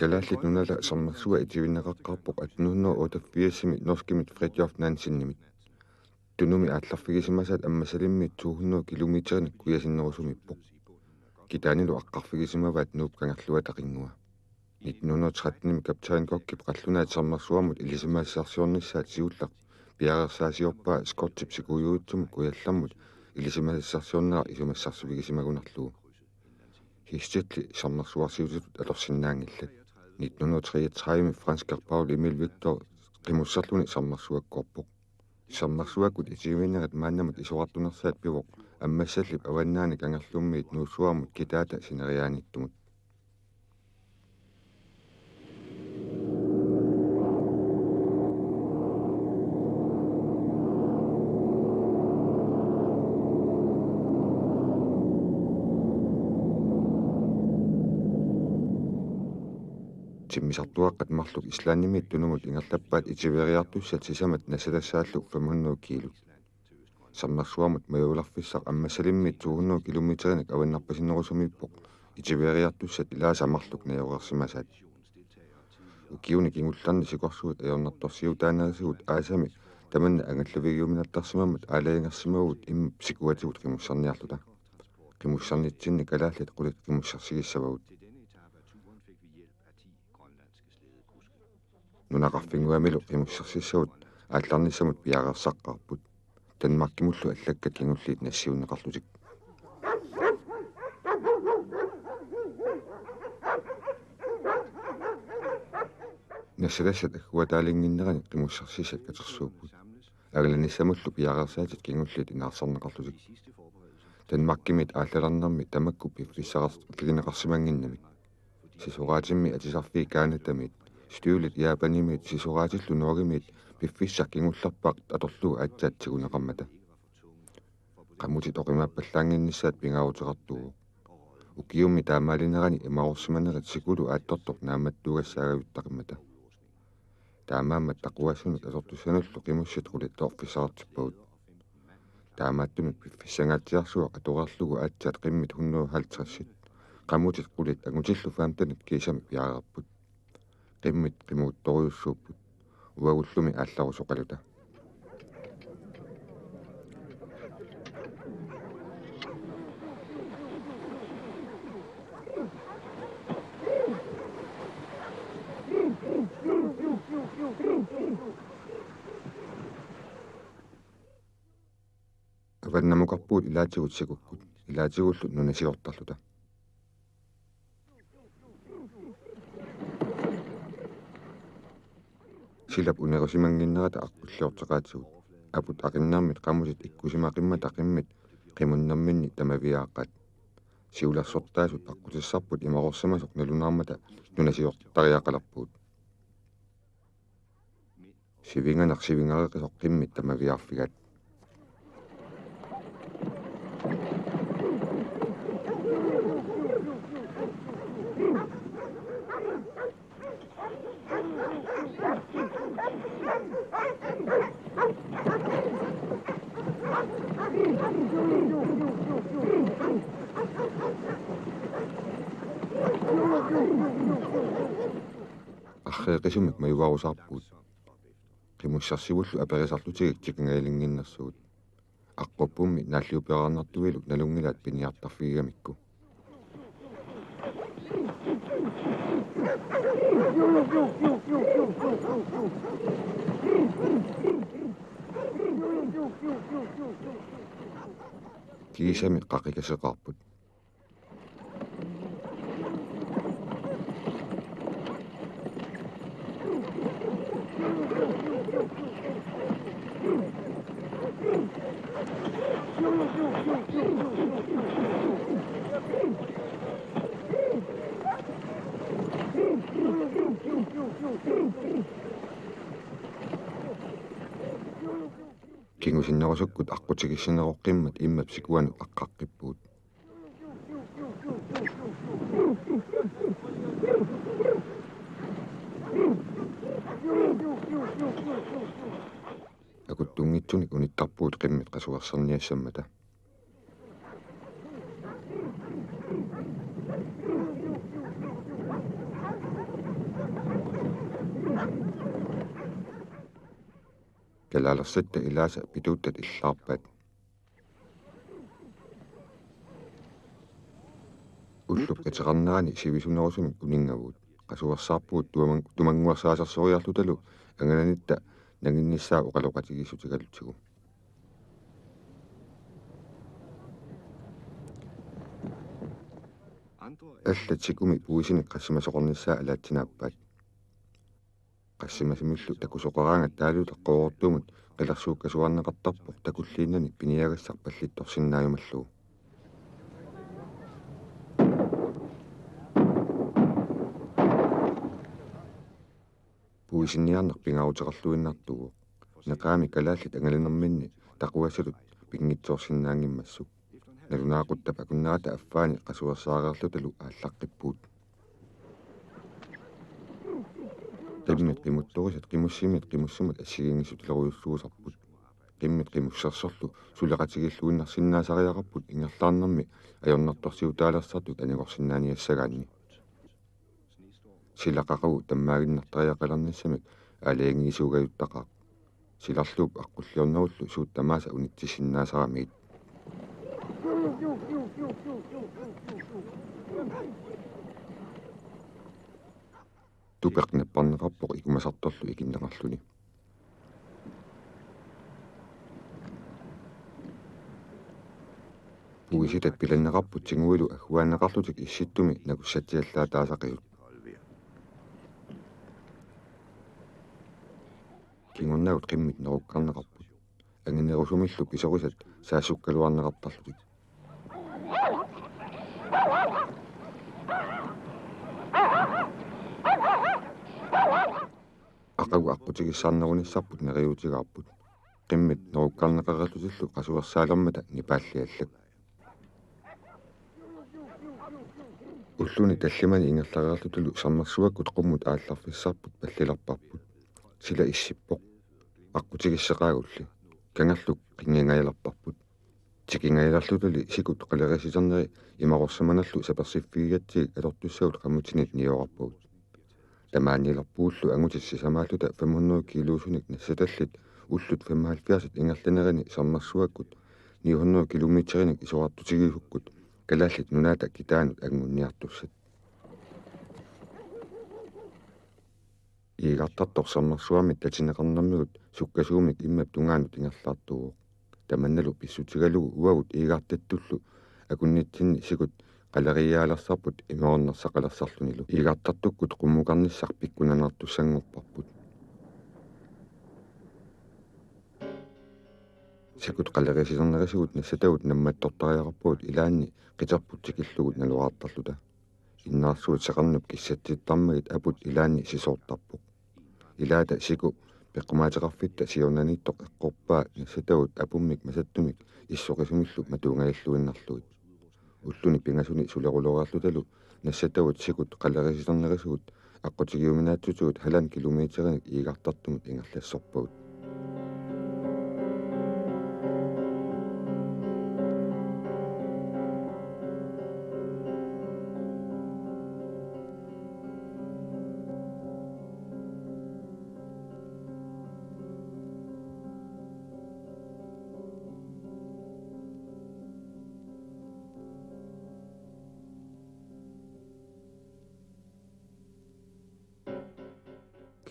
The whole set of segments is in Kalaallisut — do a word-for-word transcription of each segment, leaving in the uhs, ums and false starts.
Kalaallit Nunaata sermersuaq itivinnaqaqqaarpoq atten hundrede otteogfirsimi norskimit Fridtjof Nansenimit. Tunumi aallarfigisimasaat Ammassalimmit to hundrede kilometerinik kujasinnerusumiippoq. Kitaanilu aqqarfigisimavaat Nuup Kangerluata qinngua. Nitten hundrede trettenimi kaptajn Kochip qallunaat sermersuarmut ilisimasassarsiornissaat siulleq piareersaasiorpaa Scottip sikuiuitsumut Kujallermut ilisimasassarsiornera isumassarsiffigisimagaluarlugu. Hestetli sermersuarsiutitut atorsinnaanngillat. Nitten hundrede treogtredive franskaq Paul Emil Victor qimusserluni sermersuakkoorpoq. Sermersuakkut itiviinerit maannamut isorartunersaat pivoq Ammassallip avannaani Kangerlummiit Nuussuarmut kitaata sineriaaniittumut. Timmisartuaqqat marluk Islandimiit tunumut ingerlappaat itiveeriartussat sisamat nassatassaallu fem hundrede kiilut. Sermersuarmut majuulerfissaq Ammassalimmit to hundrede kilometerinik avannarpasinnerusumiippoq itiveeriartussat ilaasa marluk najoreersimasaat. Ukiuni kingullerni sikorsuit ajornartorsiutaanerisigut aasami tamanna angallavigiuminartarsimammat aalajangersimavugut immap sikuatigut qimusserniarluta. Qimussernitsinni kalaallit qulit qimussersigissavagut. Nunaqarfinnguamilu qimussersissavut aallarnissamut piareersaqqaarput. Danmarkimullu allakkat kingulliit nassiunneqarlutik. Nassatassat agguataalinnginnerani qimussersissat katersuupput. Angalanissamullu piareersaatit kingulliit inaarserneqarlutik. Danmarkimiit aallalernermi tamakku piffissaqarfigineqarsimanngimmat. Sisoraatimmi atisarfii Canadamiit, Stylit Japanimiit, sisoraatillu Norgemiit piffissaq kingullerpaaq atorlugu aatsaat tiguneqarmata. Qamutit oqimaappallaannginnissaat pingaaruteqartuuvoq. Ukiummi taamaalinerani imaarsimanerit sikulu aattortoq naammattuugassaagajuttaqimmata. Taamaammat taquassunut atortussanullu qimussit qulit toorfissaqartippagut. Taamaattumik piffissangaatsiarsuaq atoreerlugu aatsaat qimmit hundrede halvtredsit. Qamutit qulit angutillu femtenit kiisami piareerput. Qimmit qimuuttorujussuupput. Uagullumi aallarusoqaluta. Avannamukarpugut ilaatigut sikukkut, ilaatigullu nunasiortarluta. Silap unerusimannginnerata aqqulliorteqaatigut. Aput aqinnermit qamutit ikkusimaqimmata qimmit qimunnerminni tamaviaaqqaat. Siulersortaasut aqqutissarput imaarsimasoq nalunaarmata nunasiortariaqalerpugut. Sivinganeq sivingareqisoq qimmit tamaviaarfigaat. Arriiqisumik majuarusaarpugut. Qimussersivullu aperisarlutigik tikingalinnginnersugut. Aqquppummi naalliuperaarnartuilu nalunngilaat piniartarfigigamikku. Kiisami qaqikaseqaarput. Kingusinnerusukkut aqqutigissinnerusoq qimmat immap sikuanut aqqaqqippugut. Akuttunngitsunik unittarpugut qimmit qasuerserniassammata. Kalaalersatta ilaasa pituuttat illaarpaat. Ullup qiteqarnerani sivisunerusumik uninngavugut. Qasuersaarpugut tumang-, tumannguersaasersoriarlutalu angalanitta nanginnissaa oqaloqatigiissutigalutsigu. Allat sikumi puisinik qassimasoqarnissaa alaatsinaappaat. Qassimasimillu takusoqaraangat taaluta qoorortumut qilersuukkasuarneqartarpoq takulliinnani piniagassaq pallittorsinnaajumallugu. Puisinniarneq pingaaruteqarluinnartuuvoq. Neqaami kalaallit angalanerminni taquasalut pinngitsoorsinnaanngimmassuk. Nalunaaquttap akunnerata affaani qasuersaareerlutalu aallaqqippugut. Qimmit qimuttorisat qimussimit qimussimut assigiinngissuteqarujussuusarput. Qimmit qimussersorlu suleqatigiilluinnaarsinnaasariaqarput ingerlaarnermi ajornartorsiutaalersartut anigorsinnaaniassagaanni. Sila qaqugu tammaaginnartariaqalernissamik aalajangiisuugajuttaqaaq. Silarluup aqqulliornerullu suut tamaasa unitsissinnaasaramiit. Tupeq napparneqarpoq ikumasartorlu ikinneqarluni. Puisitat pilanneqarput tiguilu agguaanneqarlutik issittumi nakussatsiallaataasaqisut. Kingornagut qimmit nerukkarneqarput. Anginerusumillu pisorisat saassukkaluarneqartarlutik. Aqagu aqqutigissaarnerunissarput neriuutigaarput. Qimmit nerukkarneqareerlutillu qasuersaalermata nipaalliallak. Ulluni tallimani ingerlareerlutalu sermersuakkut qummut aallarfissarput pallilerparput. Sila issippoq. Aqqutigisseqaagulli. Kangerluk qinngingajalerparput. Tikingajalerlutali sikut qalerisisorneri imarorsimanerlu sapersiffigigatsigik atortussagut qamutinit niorarpagut. Tamaaniilerpugullu angutit sisamaalluta fem hundrede kiluusunik nassatallit ullut femoghalvfjerds ingerlanerini sermersuakkut ni hundrede kilometerinik isorartutigiusukkut Kalaallit Nunaata kitaanut angunniartussat. Iigartartoq sermersuarmit tatineqarnermigut sukkasuumik immap tungaanut ingerlaartuuvoq. Tamannalu pissutigalugu uagut iigartattullu akunnitsinni sikut qaleriiaalersarput imaarnersaqalersarlunilu. Iigartartukkut qummukarnissaq pikkunartussanngorparput. Sikut qalerisisornerisigut nassatagut nammattortariaqarpagut ilaanni qiterput tikillugu naluaartarluta. Innaarsuut seqernup kissatsittarmagit aput ilaanni sisoortarpoq. Ilaata siku peqqumaateqarfitta siornaniittoq eqqorpaa nassatagut apummik masattumik issoqisumillu matuungajalluinnarlugit. Ulluni pingasuni suleruloreerlutalu nassatagut sikut qalerisisornerisigut aqqutigiuminaatsutigut halvanden kilometerinik iigartartumut ingerlassorpagut.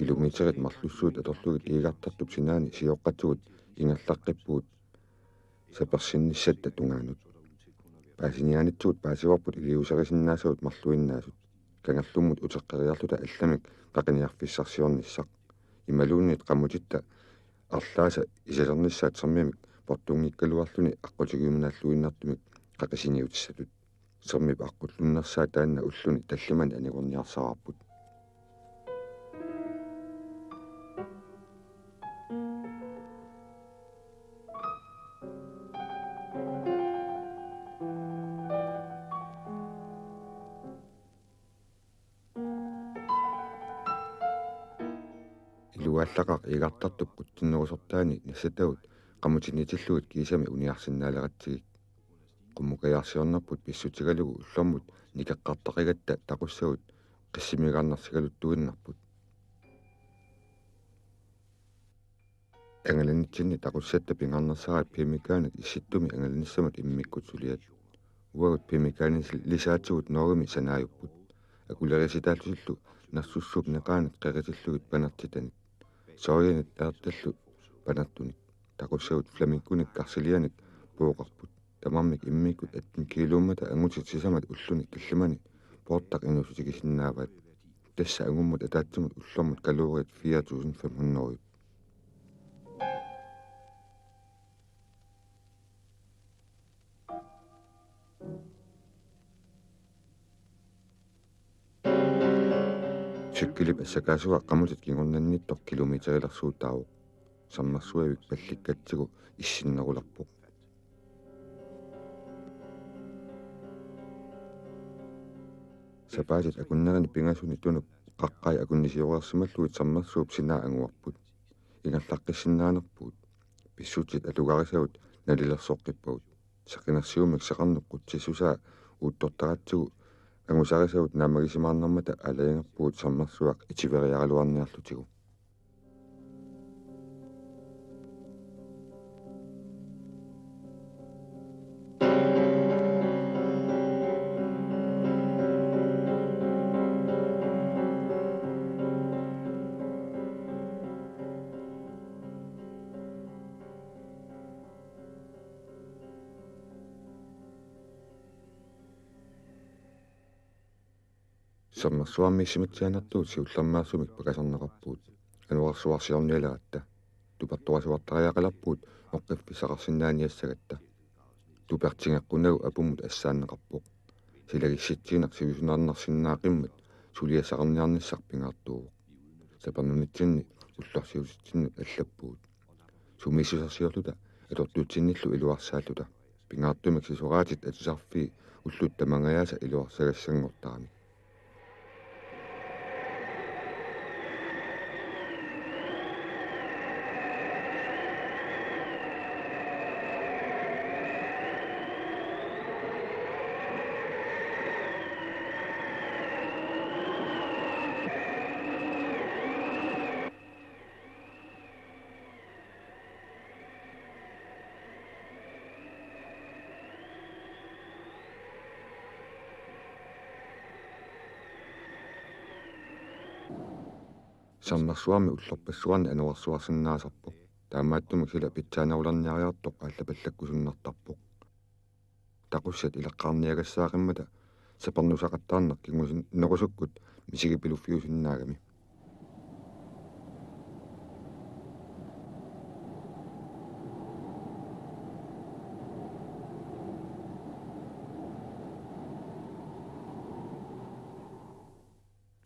Kilometerit marlussuit atorlugit iigartartup sinaani sioqqatigut ingerlaqqippugut sapersinnissatta tungaanut. Paasiniaanitsigut paasivarput iliuuserisinnaasavut marluinnaasut. Kangerlummut uteqqeriarluta allamik qaqiniarfissarsiornissaq. Imaluunniit qamutitta arlaasa isalernissaat sermimik portunngikkaluarluni aqqutigiuminaalluinnartumik qaqisiniutissatut. Sermip aqqullunnersaa taanna ulluni tallimani anigorniarsaraarput. Iluaallaqaaq igartartup qutsinnerusortaani nassatavut qamutinnitillugit kiisami uniarsinnaaleratsigik. Qummukajaarsiornerput pissutigalugu ullormut nikeqqartaqigatta taqussavut qissimigaarnarsigaluttuinnarput. Angalanitsinni taqussatta pingaarnersaat pimmikaanik issittumi angalanissamut immikkut suliat. Uagut pimmikaanilisaativut Norgemi sanaajupput. Akulerisitaallutillu nersussuup neqaanik qeritillugit panertitanit. Sorianit aallartillu panertunit. Taqussavut flamingonik karsilianik pooqarput. Tamarmik immikkut atten kiluummata angutit sisamat ulluni tallimani poortaq inuussutigisinnaavaat. Tassa angummut ataatsimut ullormut kaloriit fire tusind fem hundrede. Cykelip assakaasua qamutit kingornannittoq kilometerilersuutaavoq. Sammersuavik pallikkatsigu issinnerulerpoq. Sapaatit akunnerini pingasuni Tunup qaqqai akunnisioreersimallugit sammersuup sinaa anguarput. Ingerlaqqissinnaanerpugut. Pissutsit atugarisavut nalilersoqqippagut. Saqinersiummik seqernup qutsissusaa uuttortaratsigu angusarisavut naammagisimaarnermata aalajangerpugut sammersuaq itiveriaraluarniarlutigu. Sammersuarmi issimitsianertuut siullermeersumik pakasarneqarpugut. Anorersuarsiornialeratta. Tupertorasuartariaqalerpugut oqqiffissaqarsinnaaniassagatta. Tupertigeqqunagu apummut assaanneqarpoq. Silagissitsiineq sivisunerarsinnaaqimmat suliassaqarniarnissaq pingaartuuvoq. Sapernunitsinni ullorsiutitsinnut allappugut. Sumiissusersiorluta atortuutsinnillu iluarsaalluta. Pingaartumik sisoraatit atisarfii ullut tamangajaasa iluarsagassanngortaramik. Sammersuarmi ullorpassuarni anorersuarsinnaasarpoq. Taamaattumik sila pitsaanerulerniariartoq aallapallakkusunnartarpoq. Taqussat ileqqaarniagassaaqimmata sapernusaqattaarneq kingusinnerusukkut misigipiluffiusinnaagami.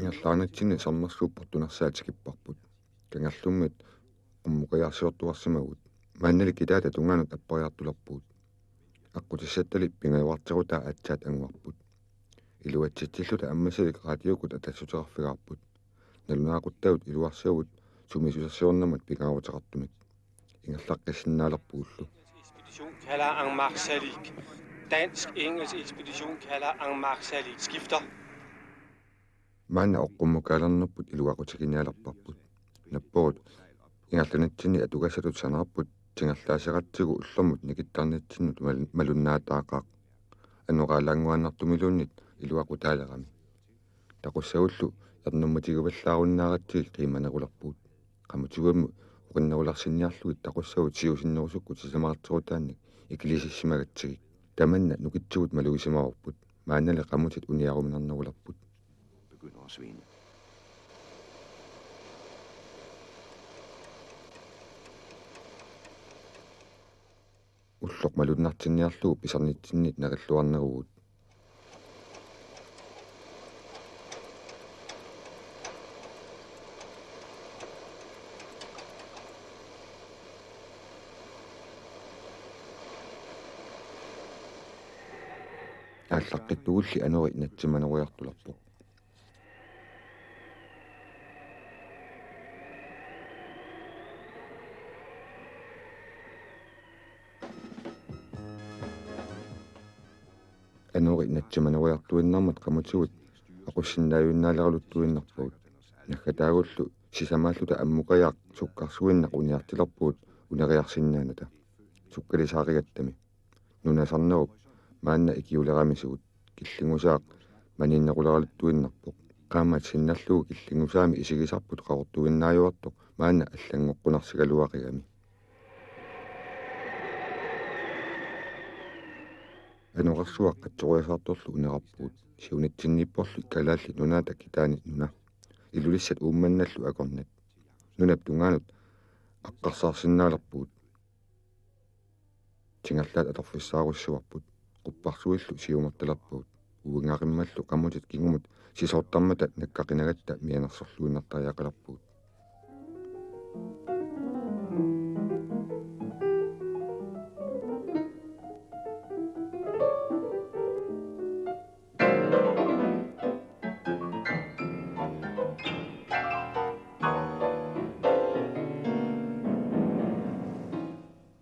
Ingerlaarnitsinni sammersuup portunersaa tikipparput. Kangerlummit qummukajaarsiortuarsimavugut. Maannali kitaata tungaanut appariartulerpugut. Aqqutissattali pingajuarterutaa aatsaat anguarput. Iluatsitsilluta ammasavik raatiukkut atassuteqarfigaarput. Nalunaaquttavut iluarsagut sumiissusersiornermut pingaaruteqartumik. Ingerlaqqissinnaalerpugullu. Ekspedition kalder Angmar Salik. Dansk-engelsk ekspedition kalder Angmar Salik. Skifter. Maanna oqqummukaalernerput iluaqutiginialerparput. Napparut ingerlanitsinni atugassatut sanaarput tingerlaaseratsigu ullormut nikittarnitsinnut mal-, malunnaataaqaaq. Anoraalaannguannartumiluunniit iluaqutaalerami. Taqussagullu ernummatigivallaarunnaaratsigu qiimanerulerpugut. Qamutiguami oqinnerulersinniarlugit taqussagut siusinnerusukkut sisamaarterutaannik ikilisissimagatsigik. Tamanna nukittugut malugisimavarput, maannali qamutit uniaruminarnerulerput. Begynder at svinde. Ulloq malunnartinniarlugu pisarnitsinnit nerilluarneruvugut. Aallaqqippuulli anori natsimaneriartulerpoq. Anori natsimaneriartuinnarmat qamutigut aqussinnaajunnaalerulertuinnarpagut. Naggataagullu sisamaalluta ammukajaq sukkarsuinnaq uniartilerpugut uneriarsinnaanata. Sukkalisaarigattami. Nunasarnerup maanna ikiuleramisigut killingusaaq maniinneruleraluttuinnarpoq. Qaammat sinnallugu killingusaami isigisarput qaqortuinnaajuartoq maanna allanngoqqunarsigaluaqigami. Anorersuaq qatsoriasaartorlu unerarpugut. Siunitsinniipporli Kalaallit Nunaata kitaani nuna. Ilulissat Uummannallu akornat. Nunap tungaanut aqqarsaarsinnaalerpugut. Tingallaat atorfissaarussivarput. Qupparsuillu siumertalerpagut. Uingarimmallu qamutit kingumut sisoortarmata nakkaqinagatta mianersorluinnartariaqalerpugut.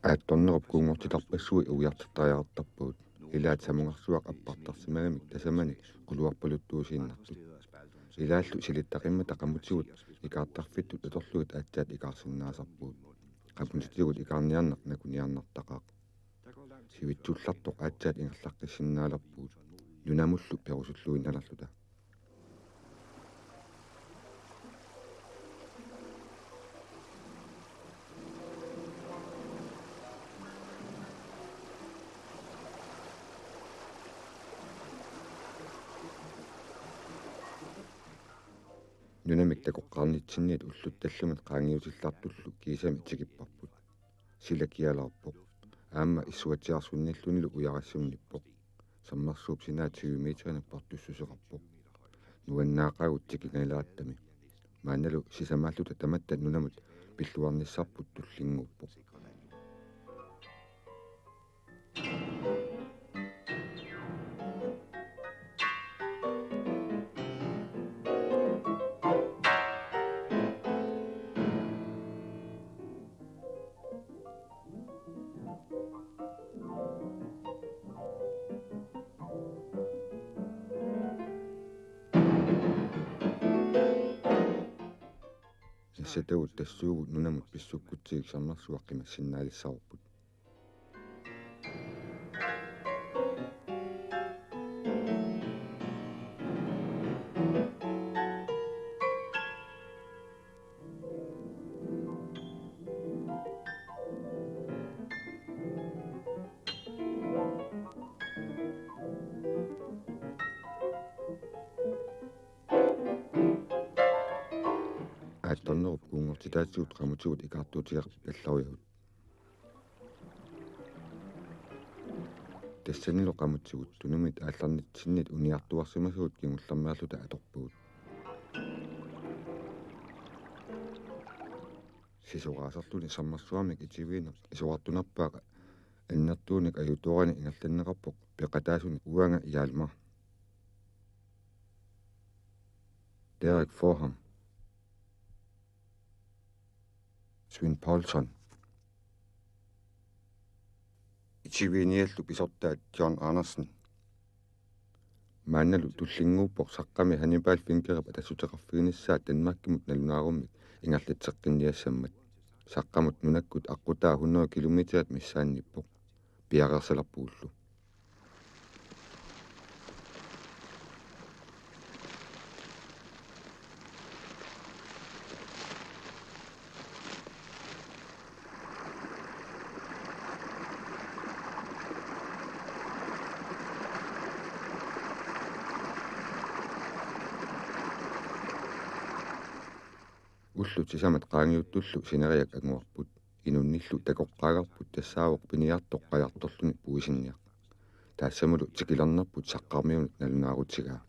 Aattornerup kuunngortitarpassui uiartittariaqartarpugut. Ilaat samungarsuaq appartarsimagamik tasamani quluarpaluttuusiinnartut. Ilaallu silittaqimmata qamutigut ikaartarfittut atorlugit aatsaat ikaarsinnaasarpugut. Qamutitigut ikaarniarneq nakuniarnartaqaaq. Sivitsullartoq aatsaat ingerlaqqissinnaalerpugut. Nunamullu perusulluinnalerluta. Nunamik takoqqaarnitsinnit ullut tallimat qaangiutillartullu kiisami tikipparput. Sila kialaarpoq. Aamma issuatsiarsunnillunilu ujarassunnippoq. Sammarsuup sinaa tyve meterinik portussuseqarpoq. Nuannaaqaagut tikingajattami. Maannalu sisamaalluta tamatta nunamut pilluarnissarput tullinnguuppoq. Nassatagut tassuugut nunamut pissukkutsigik sammarsuaq qimassinnaalissavarput. Aattornerup kuunngortitaatigut qamutigut ikaartuutigeqallarujagut. Tassanilu qamutigut tunumit aallarnitsinnit uniartuarsimasugut kingullermeerluta atorpagut. Sisoraaserluni sammarsuarmik itiviineq isorartunerpaaq annertuunik ajutoorani ingerlanneqarpoq peqataasunik uanga Hjalmar. Derek Forham. Svend Poulsen. Itiviiniallu pisortaat John Andersen. Maannalu tullinnguuppoq Saqqami Hannibal Finkerip atassuteqarfiginissaa Danmarkimut nalunaarummik ingerlatseqqinniassammat. Saqqamut nunakkut aqqutaa hundrede kilometerit missaanniippoq. Piareersalerpugullu. Ullut sisamat qaangiuttullu sineriak anguarput. Inunnillu takoqqaagarput tassaavoq piniartoq qajartorluni puisinniaq. Taassamulu tikilernerput saqqarmiunut nalunaarutigaa.